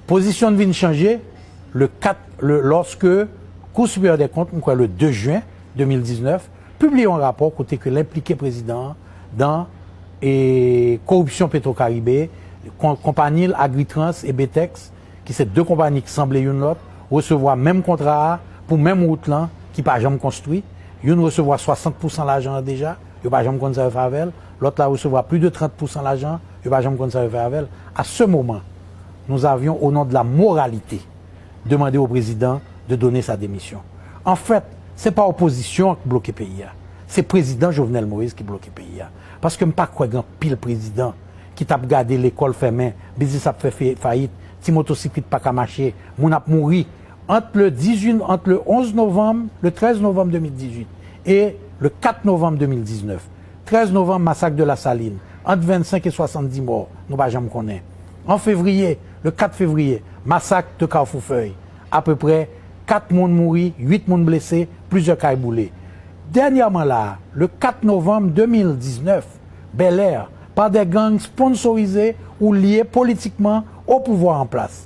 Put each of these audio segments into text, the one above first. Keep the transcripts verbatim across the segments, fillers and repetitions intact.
Pozisyon n vin chanje le kat, le, lòske Cour supérieure des comptes, m kwè le de jen de mil diznèf, pibliye yon rapò kote ke l enplike prezidan an dan e, koripsyon Petro Caribe, kon-, konpanyi l Agritrans e Betex, ki se de konpanyi ki sanble youn lòt, resevwa menm kontra a pou menm wout lan ki pa janm konstwi. Youn resevwa swasant pousan lajan an deja, yo pa janm konn sa yo fè avè l. Lòt la resevwa plis de trant pousan lajan, yo pa janm konn sa yo fè avè l. À ce moment, nous avions, au nom de la moralité, demandé au président de donner sa démission. Anfèt, se pa opozisyon an ki bloke peyi a. Se prezidan Jovenel Moïse ki bloke peyi a. Paske m pa kwè gen anpil prezidan ki t ap gade lekòl fèmen, biznis ap fè fe-, fayit, ti motosiklit pa ka mache, moun ap mouri. Ant le dizuit, ant le onz novanm, le trèz novanm de mil dizuit e le kat novanm de mil diznèf, trèz novanm, masak de Lasalin, ant vennsenk e swasanndis mò, nou pa janm konnen. An fevriye, le kat fevriye, masak de Carrefour Feuille, apeprè kat moun mouri, uit moun blese, plizyè kay boule. Dènyèman la a, le kat novanm de mil diznèf, Bèlè, pa de gang sponsorize ou lye politikman o pouvwa an plas.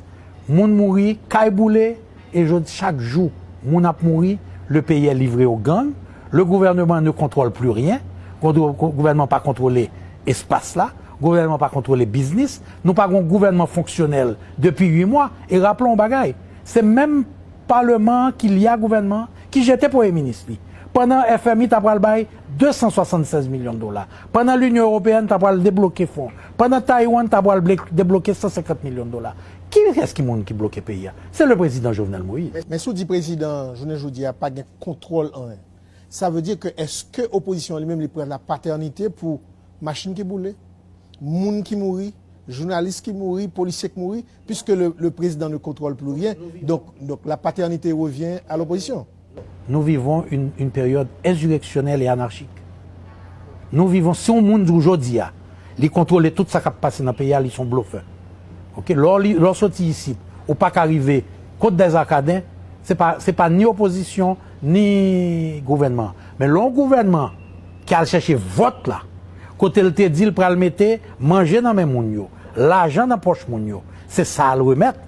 Moun mouri, kay boule, e jodi, chak jou, moun ap mouri, le pays est livré aux gangs, le gouvernement ne contrôle plus rien, gou-, gou-, gouvènman pa kontwole espas la, gouvènman pa kontwole biznis, nou pa gon gouvènman fonksyonèl depi uit mwa, e raple w yon bagay, se menm Paleman an ki lye a gouvènman an, ki jete premye minis li. Pandan F M I ta pral bay de san swasannsèz milyon dola. Pandan Linyon Ewopeyèn ta pral debloke fon. Pandan Taiwan ta pral ble-, debloke san senkant milyon dola. Kiyès ki moun ki bloke peyi a? Se le prezidan Jovenel Moïse. Men, men si w di prezidan, jounen jodi a, pa gen kontwòl anyen, sa vle di ke èske opozisyon an li menm li pran la patènite pou machin ki boule, moun ki mouri, jounalis ki mouri, polisye ki mouri, puisque le, le président ne contrôle plus rien, donc, donc la paternité revient à l'opposition. Nous vivons une, une période insurrectionnelle et anarchique. Nou viv, si yon moun di w jodi a, li kontwole tout sa k ap pase nan peyi a, li se yon blofè. Oke, lè w li, lè w soti isit, ou pa ka rive kot Dèzakaden, se pa, se pa ni opozisyon, ni gouvènman. Men lè yon gouvènman ki al chèche vòt la, kote l te di l pral mete manje nan men moun yo, lajan nan pòch moun yo, se sa l remèt,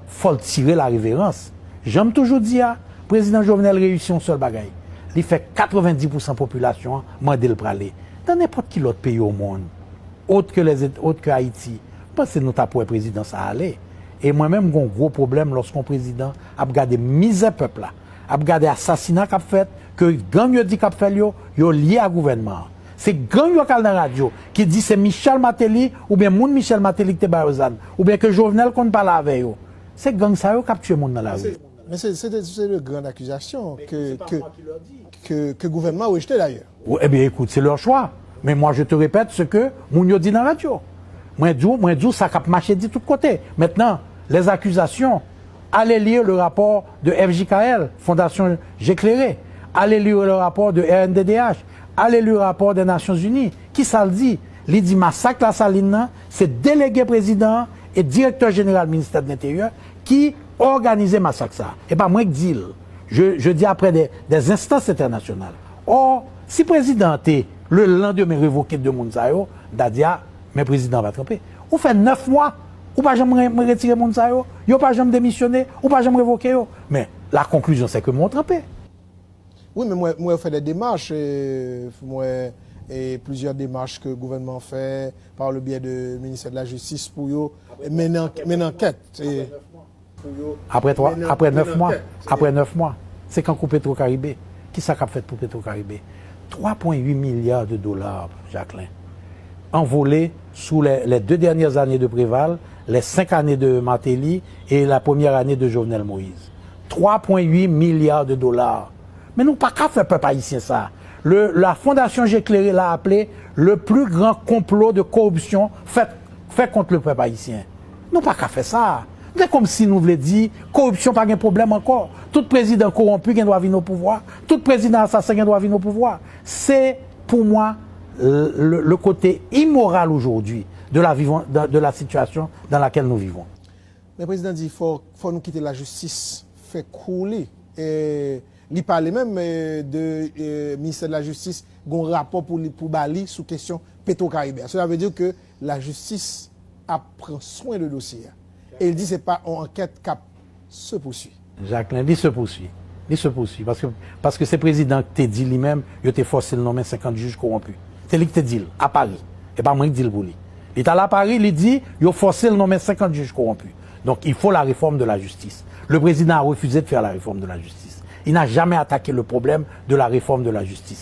fò l tire lareverans. Jan m toujou di a, prezidan Jovenel reyisi yon sèl bagay. Li fè katrevenndis pousan popilasyon an mande l prale. Nan nenpòt ki lòt peyi omonn, ot ke lèzet-, ot ke Ayiti, m panse nou t ap wè prezidan sa a ale. E mwen menm, m gen yon gwo pwoblèm lòske yon prezidan ap gade mizè pèp la, ap gade asasina k ap fèt, ke gang yo di k ap fè l yo, yo lye a gouvènman an. Se gang yo k al nan radyo, ki di se Michel Martelly oubyen moun Michel Martelly ki te ba yo zam, oubyen ke Jovenel konn pale avè yo. Se gang sa yo k ap tiye moun nan lari. Men se, se de, se de grann akizasyon ke, ke, ke, ke gouvènman an rejte dayè. Ou, ebyen, écoute, c'est leur choix. Mais moi, je te répète ce que moun yo di nan radyo. Mwen di w, mwen di w sa k ap mache di tout kote. Maintenant, les accusations, allez lire le rapport de F J K L, Fondation J'éclairé. Allez lire le rapport de R N D D H. Allez lire le rapport des Nations Unies. Kisa l di? Li di masak Lasalin nan, se delege prezidan an e direktè jeneral ministè de l'Intérieur ki òganize masak sa a. E pa mwen k di l. Je, je dis après des, des instances internationales. Or, si prezidan an te, le lendemain, revoke de moun sa yo, m ta di, a, men prezidan an pa tranpe. Ou fè nèf mwa, ou pa janm re-, retire moun sa yo, yo pa janm demisyone, ou pa janm revoke yo. Men, la conclusion, c'est que mwen tranpe. Wi, men mwen, mwen fè de demach, e, mwen, e, plizyè demach ke gouvènman an fè par le biais de ministère de la Justice pou yo mennen, mennen ankèt. E, Apre twa, apre nèf mwa, apre nèf mwa, se kankou Petro Caribe. Kisa k ap fèt pou Petro Caribe? Twa pwen uit milya de dola, Jacquelin, envole sou les, les deux dernières années de Préval, les cinq années de Martelly et la première année de Jovenel Moïse. Twa pwen uit milya de dola. Men nou pa ka fè pèp ayisyen sa. Le, la fondation J'éclairé l'a appelé le plus grand complot de corruption fait, fait contre le peuple haïtien. Nou pa ka fè sa. Se kòmsi nou vle di koripsyon pa gen pwoblèm ankò. Tout prezidan kowonpi gen dwa vin o pouvwa. Tout prezidan asasen gen dwa vin o pouvwa. Se, pou mwen, le, le, le côté immoral aujourd'hui de la vivon-, de, de la situation dans laquelle nous vivons. Men prezidan di fò, fò nou kite lajistis fè kou li. E li pale menm, e, de, e, ministè de lajistis gon rapò pou li, pou ba li sou kesyon Petro Caribe a. Cela veut dire que lajistis ap pran swen de dosye a. E l di se pa yon ankèt k ap se pousui. Jacquelin, li se pousui. Li se pousui. Paske, paske se prezidan ki te di li menm, yo te fòse l nonmen senkant jij kowonpi. Se li ki te di l, a Pari. E pa mwen ki di l pou li. Li t al a Pari, li di, yo fòse l nonmen senkant jij kowonpi. Donc, il faut la réforme de la justice. Le président a refusé de faire la réforme de la justice. Il n'a jamais attaqué le problème de la réforme de la justice.